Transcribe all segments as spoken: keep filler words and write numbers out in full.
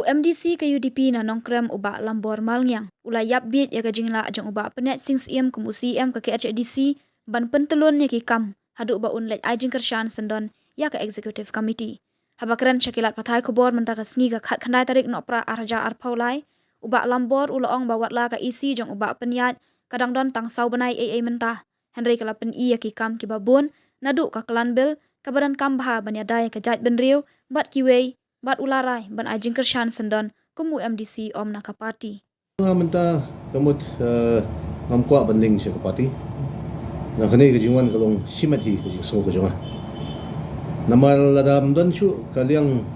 MDC ka UDP na Nongkrem u Bah Lambor Malngiang u la ïap bieit ïa ka jinglah jong u Bah Pynïaid Sing Syiem kum u CEM ka KHADC ban pyntlun ïa ki kam haduh ba un leit ai jingkyrshan syndon ïa ka Executive Committee. Haba kren sha ki lad pathai khubor mynta ka sngi ka khatkhyndai tarik Nohprah arhajar arphew lai, u Bah Lambor u la ong ba watla ka EC jong u Bah Pynïaid ka dang don tang saw bnai ei ei mynta, hynrei ka la pyni ïa ki kam kiba bun naduh ka Clan Bill kaba donkam bha ban ïada ïa ka jaitbynriew bad kiwei, bad u la rai ban ai jingkyrshan syndon kum u MDC ym na ka party. Nga mynta ka mut, eh, ngam kwah ban ling sha ka party. Nga kane ka jingwan ka long shimet hi ka jingsngew ka jong nga. Namar lada ym don shuh ka liang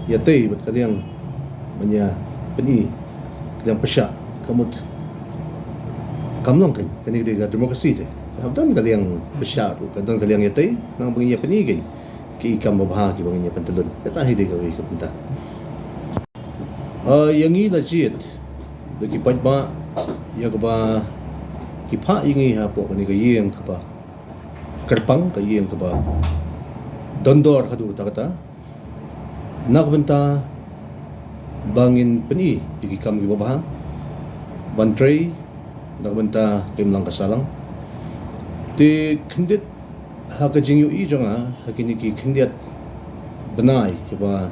ïatei bad ka liang ban ïa pyni, ka liang pyrshah, ka mut kam long kan, kane ka dei ka democracy te. Ka don ka liang pyrshah ruh, ka don ka liang ïatei, nang ban ïa pyni kan ki kam babha kiba ngin ïa pyntlun. Kata hi dei kawei ka bynta. Ah, ïa ngi la jied da ki paidbah ïa kaba ki phah ïa ngi hapoh kane ka ïing kaba kyrpang, ka ïing kaba don dor haduh katta katta, na ka bynta ba ngin pyni ïa ki kam kiba bha ban trei na ka bynta ka imlang ka sahlang. Te khyndiat ha ka jingïohi jong nga ha kine ki khyndiat bnai kiba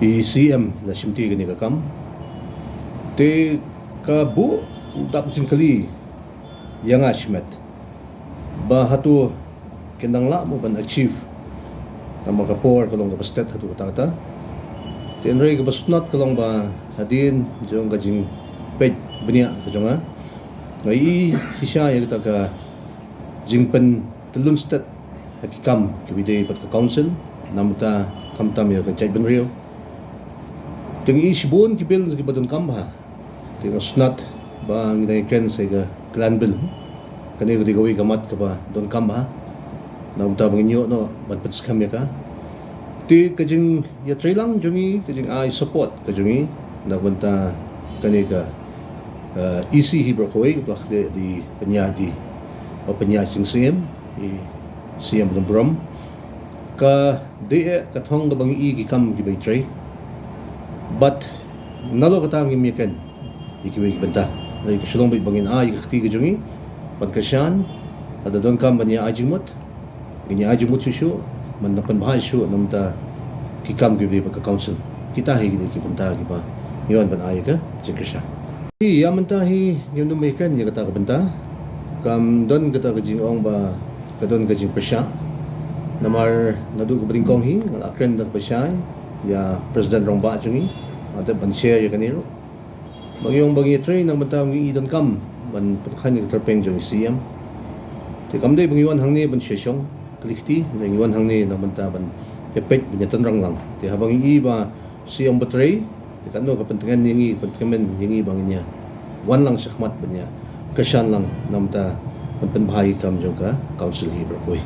i CEM la shimti kane ka kam, te ka buh u dap jingkylli ïa nga shimet ba hato kin dang lah mo ban achieve, namar ka por ka long kaba stet haduh katta katta. Te hynrei kaba sngewtynnat ka long ba hadien jong ka jingpeit bniah ka jong nga, nga ïohi shisha ïa kata ka jingpyntlun stet ha ki kam kiba dei bad ka council, namar kata khamtam ïa ka jaitbynriew. Te ngi ïohi shibun ki bill kiba donkam bha. Te nga sngewtynnat ba ngi dang ïakren sa ïa ka Clan Bill. Kane ka dei kawei ka mat kaba donkam bha, namar kata ba ngin ïoh noh ban pynskhem ïa ka. Te ka jingïatreilang jong ngi, ka jingai support ka jong ngi na ka bynta kane ka, eh, EC hi baroh kawei, kaba la khleh da i Pynïaid, i Bah Pynïaid Sing Syiem, i CEM ba don burom. Ka dei eh ka thong kaba ngi ïohi ki kam kiba i trei. Bad nalor kata ngim ïakren ïa kiwei ki bynta. Hynrei ka shu long beit ba ngin ai ka kti ka jong ngi ban kyrshan, lada donkam ban ïa ai jingmut, ngin ïa ai jingmut shuh shuh, ban nang pynbha shuh namar kata ki kam kiba dei bad ka council. Kita hi ki dei ki bynta kiba ngi wan ban ai ka jingkyrshan. Ïa mynta hi ngim nym ïakren ïa kata ka bynta. Kam don kata ka jingong ba ka don ka jingpyrshah. Namar naduh kaba nyngkong hi nga la kren da kaba shai ïa President Rangbah jong ngi, nga tip ban share ïa kane ruh. Ba ngi ong ba ngi ïatrei na ka bynta ba ngi i donkam ban pynkheiñ ïa ka tyrpeng jong i CEM. Te kam dei ba ngi wan hangne ban shong shong kylli kti, ngi wan hangne na ka bynta ban ïapeit ban ïatynrong lang. Te haba ngi i ba CEM ba trei, te katno ka pyntngen ïa ngi, ka pyntngen ïa ngi ba ngin ïa wan lang shakhmat ban ïa kyrshan lang na ka bynta ban pynbha ïa ki kam jong ka council hi baroh kawei.